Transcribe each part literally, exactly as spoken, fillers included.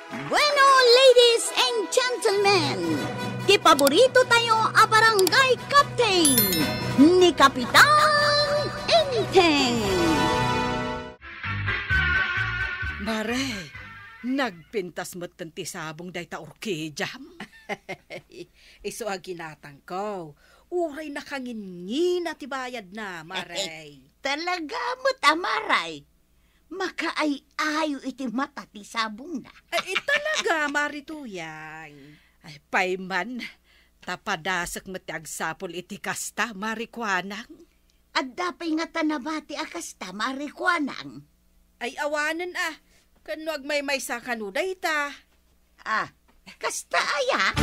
Bueno, ladies and gentlemen, ti paborito tayo a barangay captain, ni Kapitan Enteng. Mare, nagpintas metten ti sabong dayta orkidiam. Isu a ginatangko, uray nakanginngina ti bayadna, Mare. Talaga met a, Mare. Makaay-ayo iti mata ti sabongna. Ay, talaga, Mari Tuyang. Ay, pay man, ta padasek met ti agsapul iti kasta, Mari Kuanang. Adda pay ngata nabati a kasta, Mari Kuanang? Ay, awanen a. Ken no agmaymaysa kano dayta. Ah, kasta aya?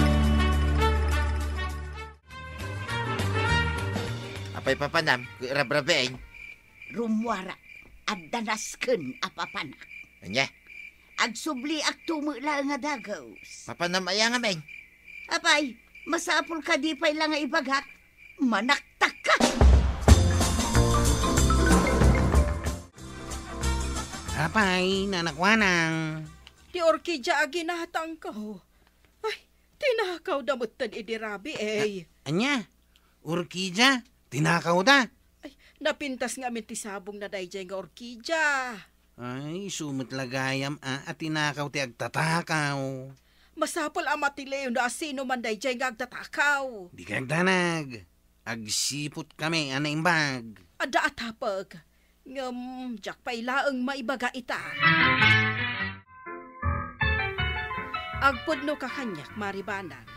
Apay papanam, Kuya Rabraben? Rummuarak, adda nasken a papanak. Ania? Agsubliak to met laeng a dagus. Papanam aya ngamin? Apay, masapul kadi pay la nga ibagak, manaktakka. Apay, Nana Kuanang? Ti orkidia a ginatangko. Ay, tinakawda metten idi rabii. A-, ania? Orkidia? Tinakawda? Ay, napintas ngamin ti sabongna daydiay nga orkidia. Ay, isu met la gayam a, a tinakaw ti agtatakaw. Masapul a matiliw no asino man daydiay nga agtatakaw. Dika agdanag. Agsiputkami a naimbag. Adda a tapek. Ngem diak pay laeng maibaga ita. Agpudnoka kaniak, Mari Banang.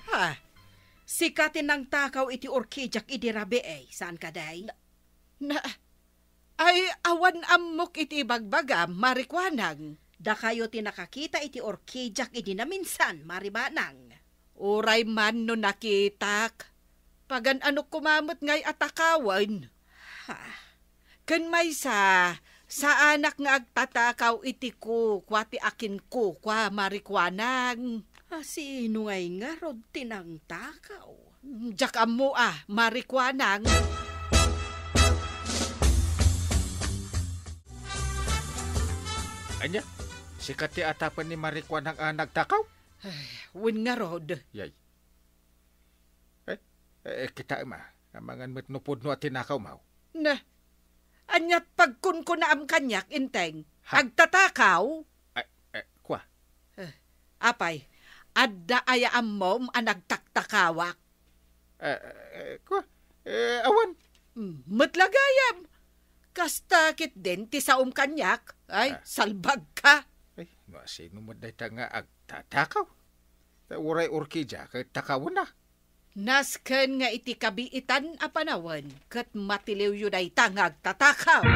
Ha? Sika ti nangtakaw iti orkidiak idi rabii, saan kadi? Na, na, ay, awan ammok iti ibagbagam, Mari Kuanang. Dakayo ti nakakita iti orkidiak idi naminsan, Mari Banang. Uray man no nakitak, pagan-anok koma met ngay a takawen. Ha? Ken maysa, saanak nga agtatakaw iti kukua ti akinkukua, Mari Kuanang. A, sino ngay ngarud ti nangtakaw? Diak ammo a, Mari Kuanang. Ania? Sika ti atapen ni Mari Kuanang a nagtakaw? Ay, wen ngarud. Yay. Eh, eh, kitaem a, amangan met no pudno a tinakawmo. Na, ania pagkunkunaam kaniak, Enteng? Ha? Agtatakaw? Eh, eh, kua? Eh, apay, adda aya ammom a nagtaktakawak? Eh, eh, kua? Eh, awan. Hmm, met la gayam. Kasta ketdin ti saom kaniak. Ay, ah, salbagka. Ay, no asino met dayta nga agtatakaw? Ta uray orkidia ket takawenna. Nasken nga iti kabiitan a panawen ket matiliwyo dayta nga agtatakaw.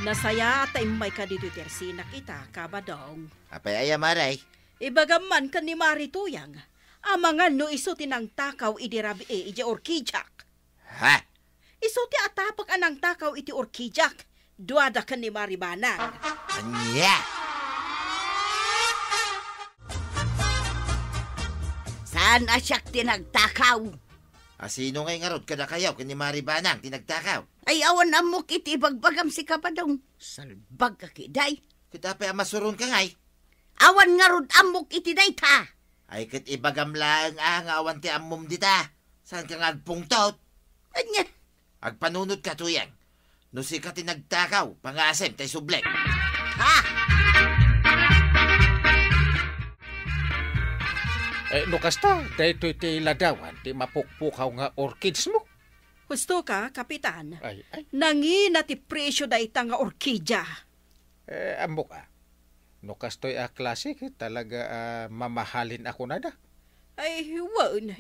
Nasayaat ta immayka ditoy tersinak ita, Kabadong. Apay aya, Mare? Ibagam man ken ni Mari Tuyang, amangan no isu ti nangtakaw idi rabii idiay orkidiak. Ha? Isu ti atapek a nangtakaw iti orkidiak, duada ken ni Mari Banang. Ania? Saan a siak ti nagtakaw? Asino ngay ngarud kadakayo ken ni Mari Banang ti nagtakaw? Ay, awan ammok iti ibagbagam, si Kabadong. Salbagka ketdi. Ket apay a masuronka ngay? Awan ngarud ammok iti dayta. Ay, ket ibagam laeng a nga awan ti ammom dita. Saanka nga agpungtot? Ania? Agpanunotka, Tuyang. No sika ti nagtakaw, pangasem tay sublek. Ha? Eh, no kasta, daytoy ti ladawan ti mapukpukaw nga orchidsmo. Husto ka, Kapitan. Ay, ay. Nangina ti presyo dayta nga orkidia. Eh, ammok a. No kastoy a klase, ket talaga a mamahalin a kunada. Ay, wen.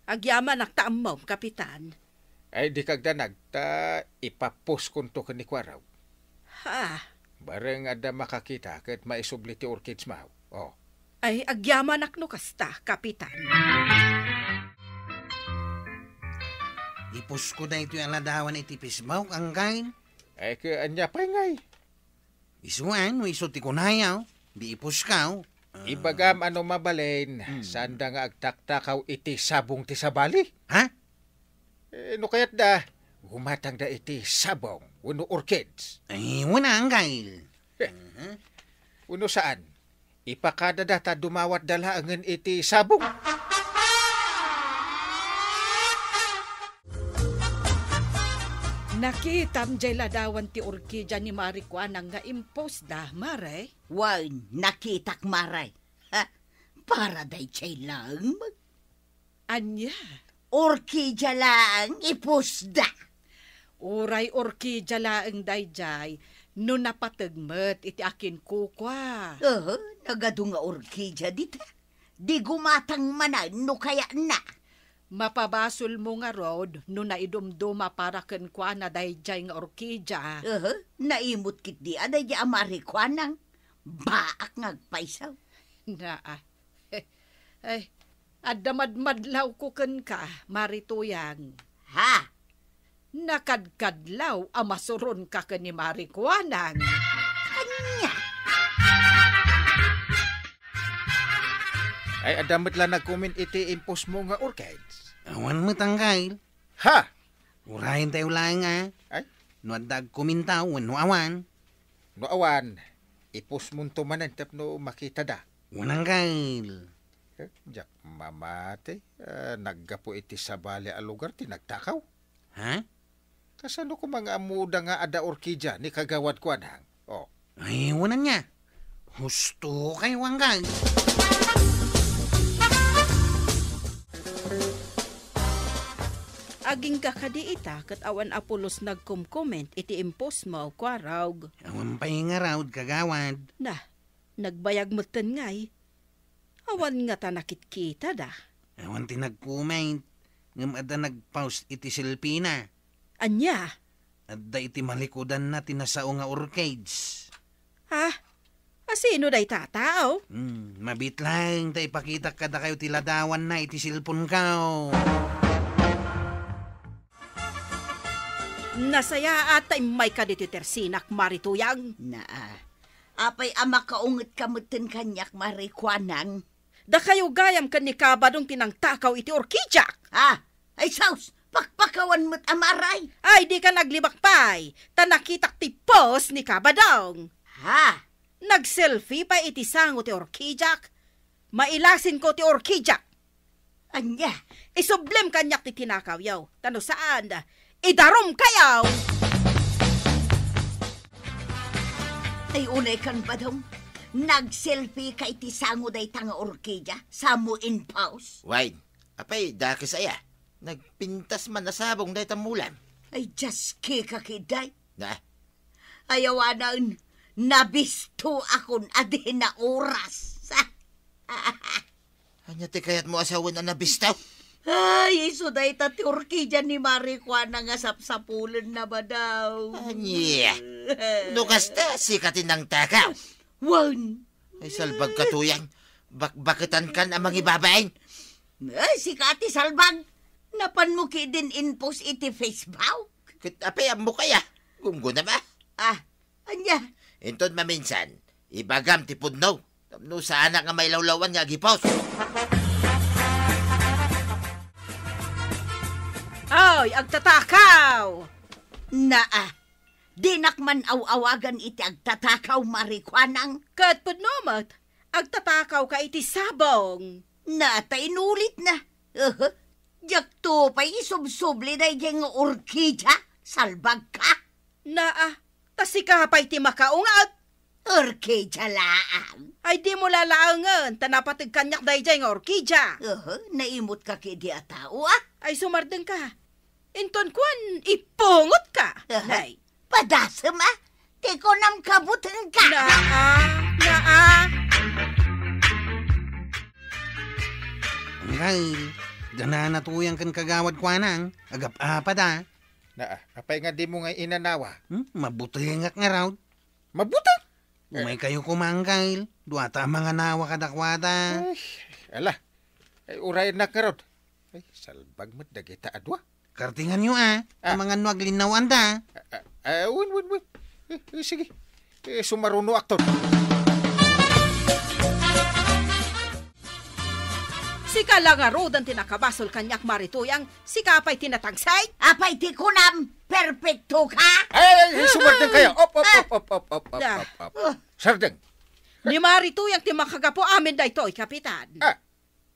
Agyamanak ta ammom, Kapitan. Ay, dika agdanag, ta ipapuskonto ken ni Kuarog. Ha? Bareng adda makakita ket maisubli ti orchidsmo. Oh. Ay, agyamanak no kasta, Kapitan. Ipusko daytoy a ladawan iti Facebook, Anggain. Ay, ket ania pay ngay? Isu a, no isu ti kunayo, di ipusko. Ah. Ibagam a no mabalin, hmm, saanda nga agtaktakaw iti sabong ti sabali. Ha? Eh, no kayatda, gumatangda iti sabong wenno orchids. Ay, wen a, Anggain. Wenno saan, ipakadada ta dumawatda laengen iti sabong. Nakitam jay ladawan ti orkidia ni Mari Kuanang nga imposda, Mare? Wen, nakitak, Mare. Ha? Para dayjay laeng met. Ania? Orkidia laeng ipusda. Uray orkidia laeng dayjay no napateg met iti akinkukua. Aha, nagadu nga orkidia dita. Di gumatang manen no kayatna. Mapabasolmo ngarud no naidumduma para kenkuana dayjay nga orkidia. Aha, naimut ketdi a dayjay a Mari Kuanang. Baak nga agpayso. Naa. Ay, adda madmadlawko kenka, Mari Tuyang. Ha? Nakadkadlaw a masuronka ken ni Mari Kuanang. Ania? Ay, adda met la nagkomment iti impostmo nga orchids. Awan met, Angkel. Ha? Urayen tayo laeng a. Ay? No adda agkomenta wenno awan. No awan, ipostmonto manen tapno makitada. Wen, Angkel. Eh, diak mamati, ah, naggapu iti sabali a lugar ti nagtakaw. Ha? Kasano koma nga ammoda nga adda orkidia ni Kagawad Kuanang? Oh. Ay, wen ania. Husto kay, Angkel. Agingga kadi ita ket awan a pulos nagkomcomment iti impostmo, Kuarog. Awan pay ngarud, Kagawad. Na, nagbayag metten ngay. Awan ngata nakitkitada. Awan ti nagcomment, ngem adda nagpost iti selfie-na. Ania? Adda iti malikudanna ti nasao nga orchids. Ha? A sino dayta a tao? Hmm, mabiit laeng ta ipakitak kadakayo ti ladawanna iti cellphone-ko. Nasayaat ta immayka ditoy tersinak, Mari Tuyang. Naa. Apay a makaungetka metten kaniak, Mari Kuanang? Dakayo gayam ken ni Kabadong ti nangtakaw iti orkidiak. Ah, ay sus, pakpakawan met a Mari. Ay, dika naglibak pay, ta nakitak ti post ni Kabadong. Ha? Nagselfie pay iti sango ti orkidiak. Mailasinko ti orkidiak. Ania? Isublem kaniak ti tinakawyo, ta no saan, idarumkayo! Ay, unaykan, Badong. Nagselfieka iti sango dayta nga orkidia, samo in pause? Wen, apay, dakes aya. Nagpintas man a sabong dayta mulam. Ay, diaskeka ketdi. Na? Ay, awanen, nabistoakon a dina oras. Ania ti kayatmo a sawen a nabisto? Ay, isu dayta ti orkidia ni Mari Kuanang nga sapsapulenna, Badong. Ania? No kasta, sika ti nangtakaw? Wen. Ay, salbagka, Tuyang. Bakbaketankan a mangibabain. Ay, sika ti salbag. Napanmo ketdin in-post iti Facebook? Ket apay ammok aya? Gunggonam a. Ah, ania? Inton maminsan, ibagam ti pudno. Tapno saanak nga mailawlawan nga agi-post. Oy, agtatakaw! Naa, dinak man aw-awagan iti agtatakaw, Mari Kuanang. Ket pudno met, agtatakawka iti sabong. Naa, ta inulitna. Aha. Diakto pay isubsubli daydiay nga orkidia, salbagka. Naa, ta sika pay ti makaunget. Orkidia laang. Ay, dimo lalaengen, ta napateg kaniak daydiay nga orkidia. Aha, naimutka ketdi a tao, a? Ay, sumardengka. Inton kuan, ipungotka. Aha. Nay. Padasem, a? Ti kunam kabutengka. Naa, naa. Angkel, danana Tuyang ken Kagawad Kuanang, agap-apada. Naa, apay nga dimo nga inanawa? Hmm, mabutengak ngarud. Mabuteng? Umaykayo koma, Angkel. Duata a manganawa kadakuada. Ay, ala. Ay, urayennak ngarud. Ay, salbag met dagita a dua. Kartinganyo, a. Ah. Amangan no aglinnawan da. Ah, ah, ah, wen, wen, wen. Eh, eh, sige. Eh, sumarunoakton. Sika la ngaruden ti nakabasol kaniak, Mari Tuyang. Sika pay ti natangsit? Apay ti kunam? Perpektoka? Ay, ay, ay, sumardengkayo. Op, op, op, op, op, op, op, op, op. Ah. Sardeng. Ni Mari Tuyang ti makagapu amin daytoy, Kapitan. Ah.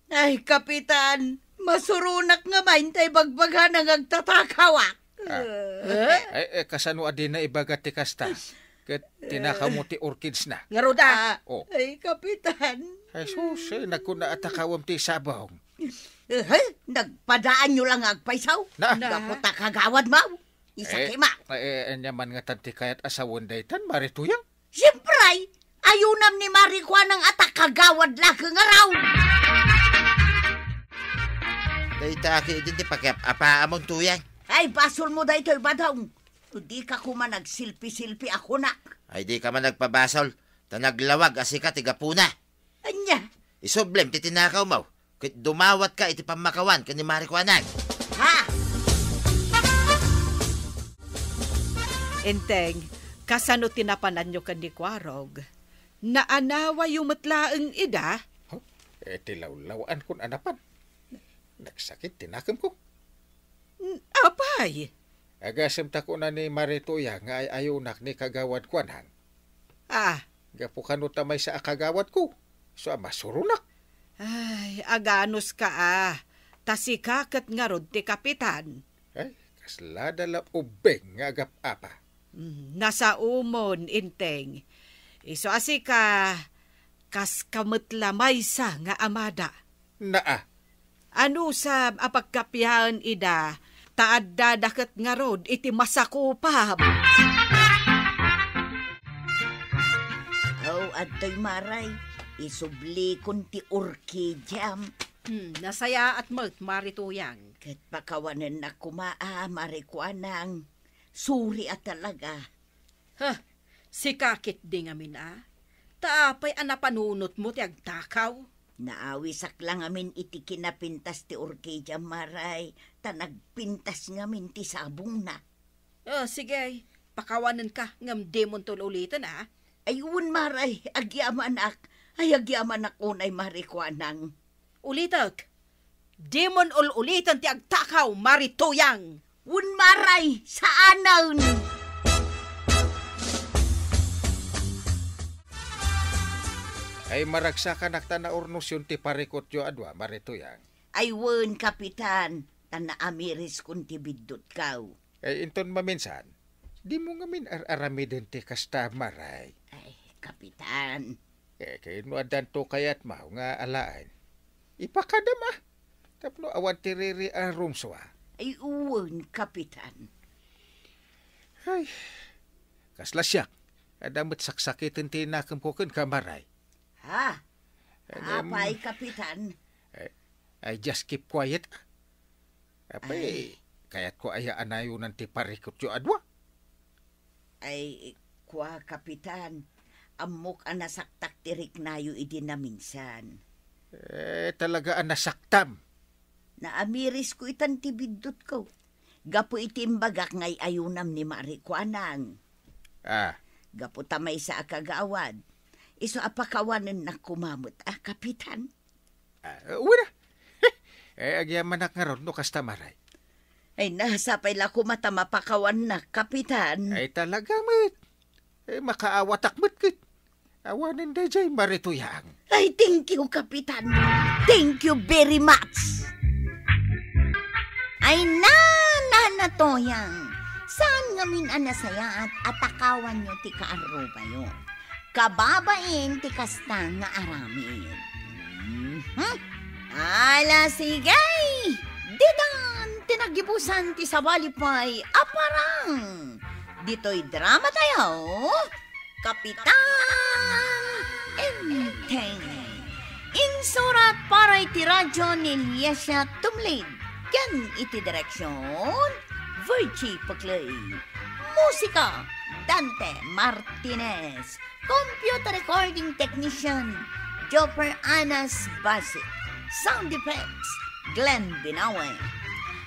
Ay, Kapitan, masuronak ngamin ta ibagbagana nga agtatakawak. Ah. Eh? Ay, eh, kasano a dina ibaga ti kasta? Ket tinakawmo ti orchidsna. Ngarud a. Ah, oh. Ay, Kapitan. Ay, sus, eh, nagkuna a takawem ti sabong. Eh, nagpadaanyo la nga agpaysaw. Na. Na. Gapu ta kagawad maw. Isa Eh, kima. Eh, ania man ngatan ti kayat a sawen daytan, Mari Tuyang? Siempre, ayunam ni Mari Kuanang a ta kagawad la ket ngarud. Dayta aki idin ti pakiap-apaamon, Tuyang. Ay, basolmo daytoy, Badong. Dika koma nagsilpi-silpi a kunak. Ay, dika man nagpabasol, ta naglawag a sika ti gapuna. Ania? Isublem ti tinakawmo, ket dumawatka iti pammakawan ken ni Mari Kuanang. Ha? Enteng, kasano ti napananyo ken ni Kuarog? Naanawayo met laeng ida? Huh? Eh, ti lawlawankon a napan. Nagsakit ti nakemko. N-, apay? Agasem ta kuna ni Mari Tuyang nga ay-ayunak ni Kagawad Kuanang. Ah. Gapu kano ta maysa a kagawadko, isu a masuronak. Ay, aganuska a, ta sika ket ngarud ti kapitan. Ay, kasla da la ubbing nga agap-apa. Mm, nasaomon, Enteng. Isu a sika, kaska met la maysa nga amada. Naa. Anusam a pagkapiaen ida, ta addada ket ngarud iti masakupam. Aw, adtoy, Maray, isublikon ti orkidiam. Hmm, nasayaat met, Mari Tuyang. Ket pakawanennak koma a, Mari Kuanang. Suri a talaga. Huh, sika ketdi ngamin a? Ta apay a napanunotmo ti agtakaw? Naawisak la ngamin iti kinapintas ti orkidiam, Maray, ta nagpintas ngamin ti sabongna. Oh, sige, pakawanenka ngem dimonto ul-uliten a? Ay, wen, Maray, agyamanak. Ay, agyamanak unay, Mari Kuanang. Ulitek, dimon ul-uliten ti agtakaw, Mari Tuyang. Wen, Maray, saanen. Ay, maragsakanak ta naurnosyon ti parikutyo a dua, Mari Tuyang. Ay, wen, Kapitan, ta naamiriskon ti biddutko. Ay, inton maminsan, dimo ngamin ar-aramiden ti kasta, Maray. Ay, Kapitan. Eh, ket no addanto kayatmo nga alaen, ipakadam a, tapno awan ti riri a rumsua. Ay, wen, Kapitan. Ay, kasla siak, adda met saksakiten ti nakemko kenka, Maray. Ha? Ngem, apay, Kapitan? Eh, I just keep quiet. Apay, ay, kayatko aya a nayonan ti parikutyo a dua? Ay, kua, Kapitan, ammok a nasaktak ti riknayo idi naminsan. Eh, talaga a nasaktam. Naamirisko itan ti biddutko. Gapu iti imbagak nga ay-ayunam ni Mari Kuanang. Ah. Gapu ta maysa a kagawad. Isu a pakawanennak koma met a, Kapitan. Ah, wen a. Eh, agyamanak ngarud no kasta, Maray. Ay, na, sapay la koma ta mapakawannak, Kapitan. Ay, talaga met. Eh, makaawatak met ket. Awanen daydiay, Mari Tuyang. Ay, thank you, Kapitan. Thank you very much. Ay, na, Nana Tuyang. Saan ngamin a nasayaat a takawanyo ti kaarrubayo? Kababain ti kasta nga aramid. Mhm. Ala, sige! Ditan ti naggibusan ti sabali pay a parang. Ditoy drama tayo, Kapitan Enteng. Insurat para iti radyo ni Liesia Tumlid ken iti direksyon, Virgie Puclay. Musika, Dante Martinez. Computer recording technician, Jopper Anas Basic. Sound effects, Glenn Binawe.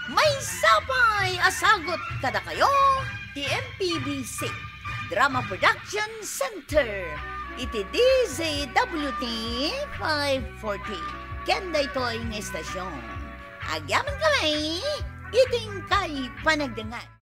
Maysa pay a sagut kadakayo ti M P B C Drama Production Center iti D Z W T five forty. Ken daytoy nga istasyon, agyamankami iti inkay panagdengngeg.